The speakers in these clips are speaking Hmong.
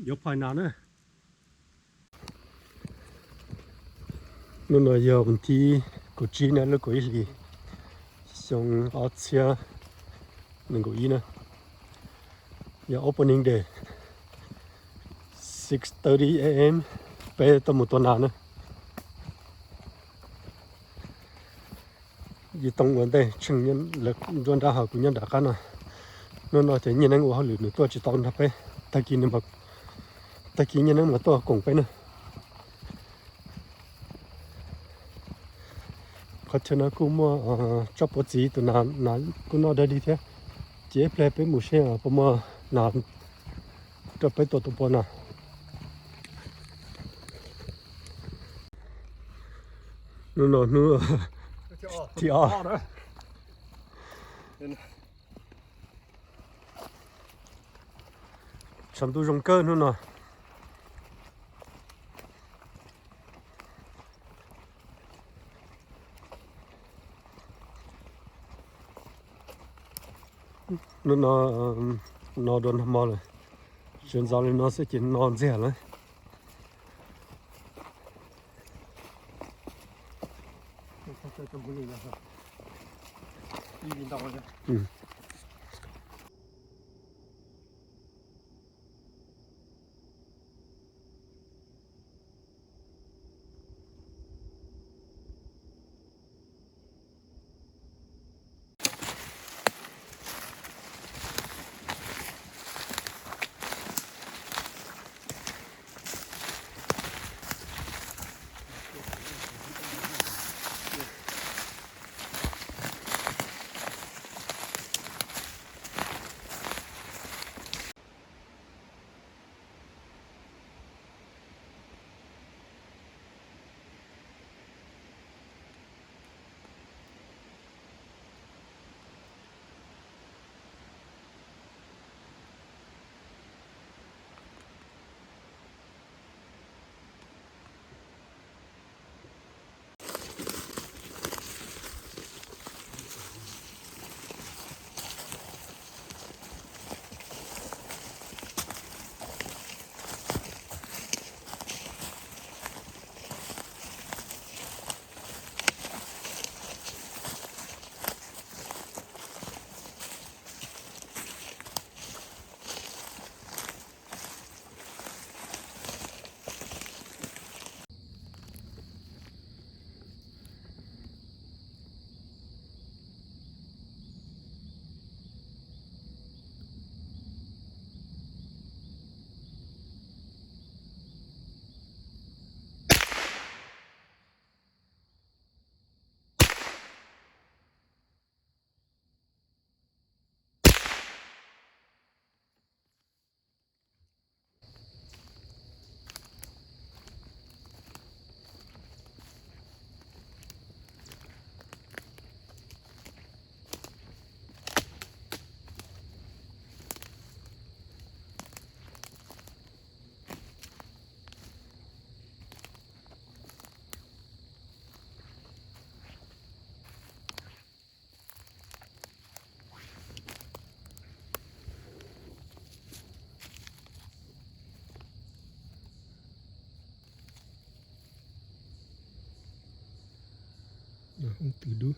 Yuav phais nas na. Hnub no yog vas thib kaum tsib na, lub kaum ib hlis, xyoo ob txhiab nees nkaum ib na. Yog opening day, six thirty a m, peb tuaj mus tua nas na. Yim Tooj ua ntej tsheej nyob nram hauv, kuv nyob nram qab no. Hnub no ces Nyiaj Neeb ua hauj lwm, nws tuaj tsis tau nrog peb. Tag kis nws, tag kis Nyiaj Neeb mas tuaj koom peb na. Qhov chaw no kuj muaj tsob puav txiv, tus nas kuj noj dawb dig thiab. Ces ib pliag peb mus seb puas muaj nas rau peb tua tus puav no. Hnub no hnub thib ob. Tshav ntuj zoo kawg hnub no. Hnub no no dua nag hmo lawm, tsis ntxov li no xwb ces no ntxiag lawm. Ub, twm dub.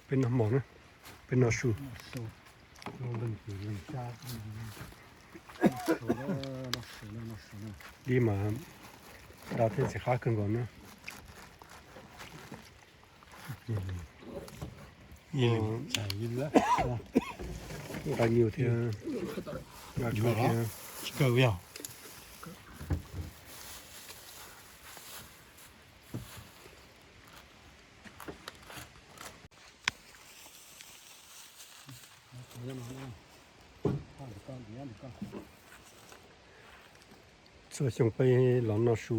Peb noj hmo na, peb noj su. Dib mas daj thiab ntxim qab kawg nkaus na. Nqa nyuj thiab, nqa kawg thiab. Txhua xyoo peb los noj su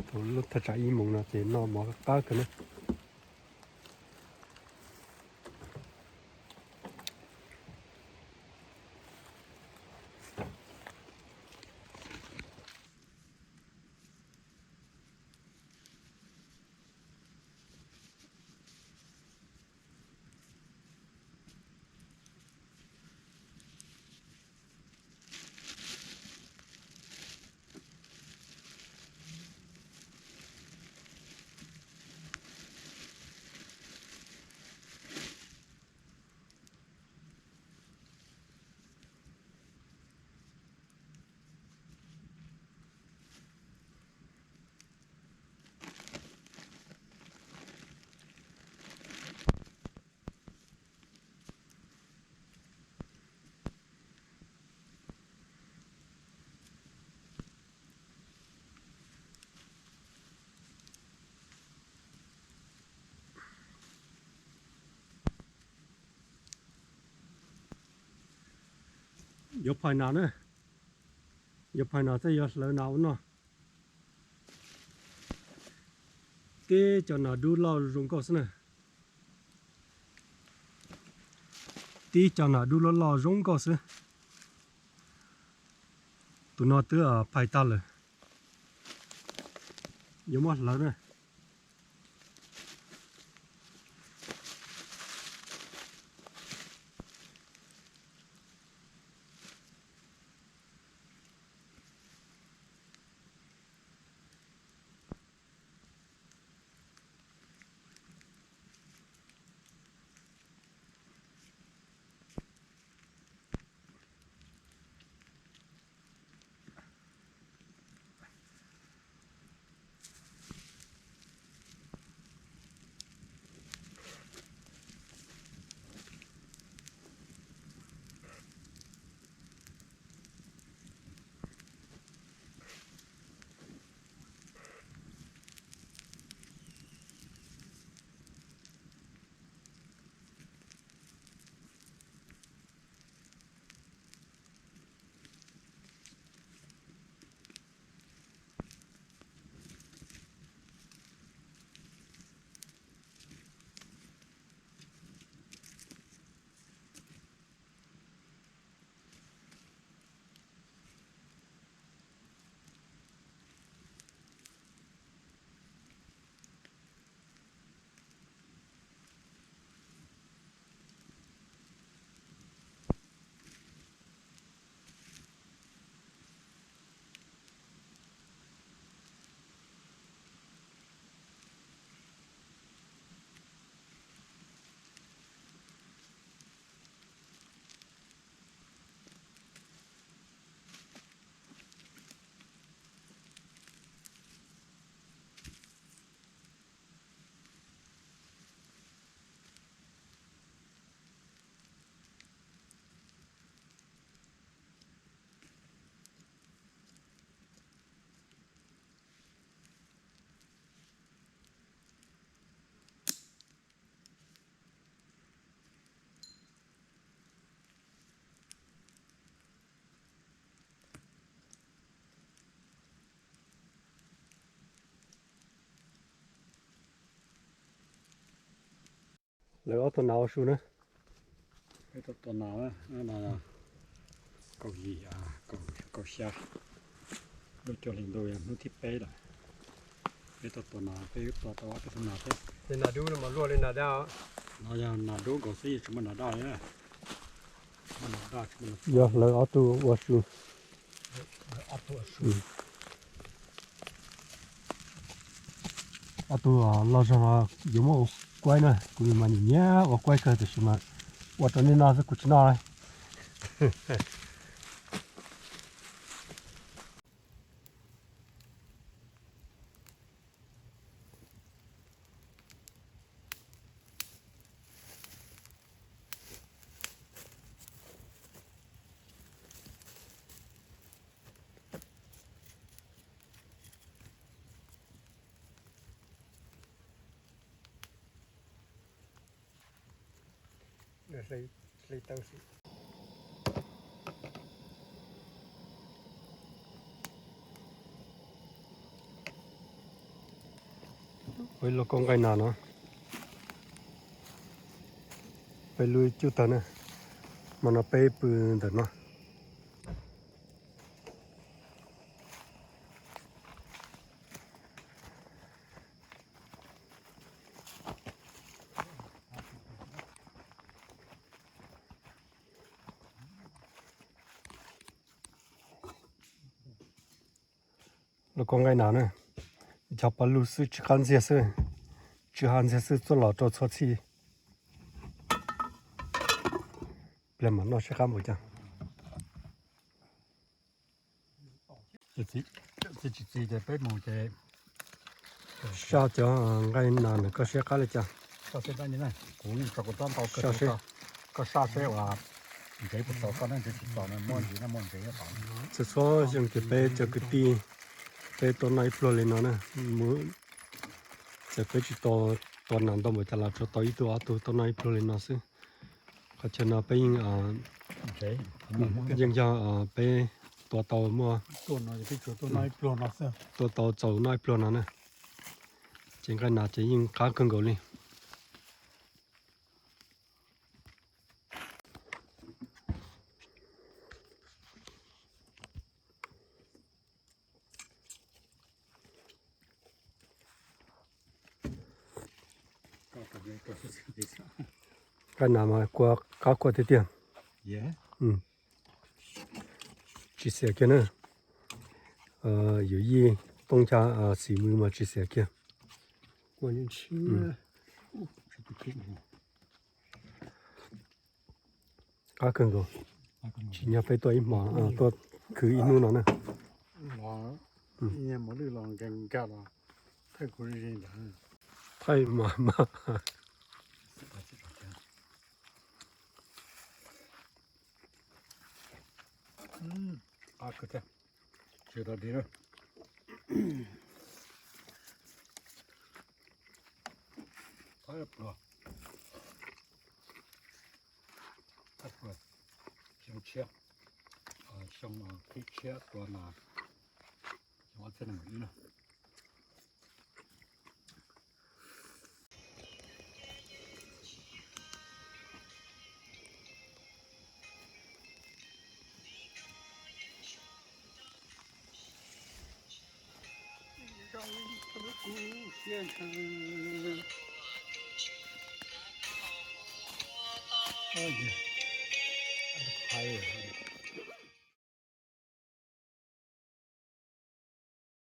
thaum lub thaj tsam ib moos no ces noj mov qab kawg na. Yuav phais nas na, yuav phais nas thiab yuav hlawv nas ua noj. Tib co nas dub loj zoo nkauj xwb na. Tib co nas dub loj loj zoo nkauj xwb. Tus no twb phais tag lawm, yuav muab hlawv na. Lawv ob tug nas ua su na. Peb tau tua nas, no kaum yim, kaum xya, lub cuaj hli ntuj yog hnub thib peb lawm. Peb tau tua nas, peb tua tau ob peb tug nas thiab. Tej nas dub no mas luaj li nas daj. No yog nas dub nkaus xwb, yeej tsis muaj nas daj li. Yog lawv ob tug ua su. Ob tug ua su. Ob tug loj zog no yuav muab ua kuaib na, kuv mas nyiam nyiam ua kuaib kawg tiam sis mas ua rau nej noj xwb kuv tsis noj. Peb lub kaub nqaij nas no, peb lub cuj tag na, hmo no peb pw ntawm no. Lub kaub nqaij nas na, cov paj lug xwb tsw qab ntxiag xwb, tsw qab ntxiag xwb txuaj los rau txhua txhij. Pliag mam noj seb qab npaum cas. Txiv tsis txiv ces peb mus ces saj cov nqaij nas ntawm koj seb qab li cas. Kuv yeej tso kuv txob ntau kawg, koj saj seb uas ntsev puas txaus koj ne, ntsev tsis txaus muab ntsev na, muab ntsev. Txhua txhua xyoo ces peb cov kwv tij peb tuaj noj ib pluag li no na, mus txawm peb tsis tau tua nas ntau npaum cas los tsuas tau ib tug ob tug tuaj noj ib pluag li no xwb. Qhov chaw no peb yeej, yeej yog peb tua tau muaj, tua tau txaus noj ib pluag no na. Ces nqaij nas ces yeej qab kawg nkaus li. Nqaij nas mas kua qab kua tiag tiag. Tsis xiam kiag na. Yus yij tooj ca xim mws mas tsis xiam kiag. Qab kawg nkaus. Tsim nyog peb tuaj ib hmo, tuaj khwv ib hnub no na. Thaij mas mas. Xyoo tshiab, xyoo qib tshiab tua nas, xyoo ob txhiab nees nkaum ib na.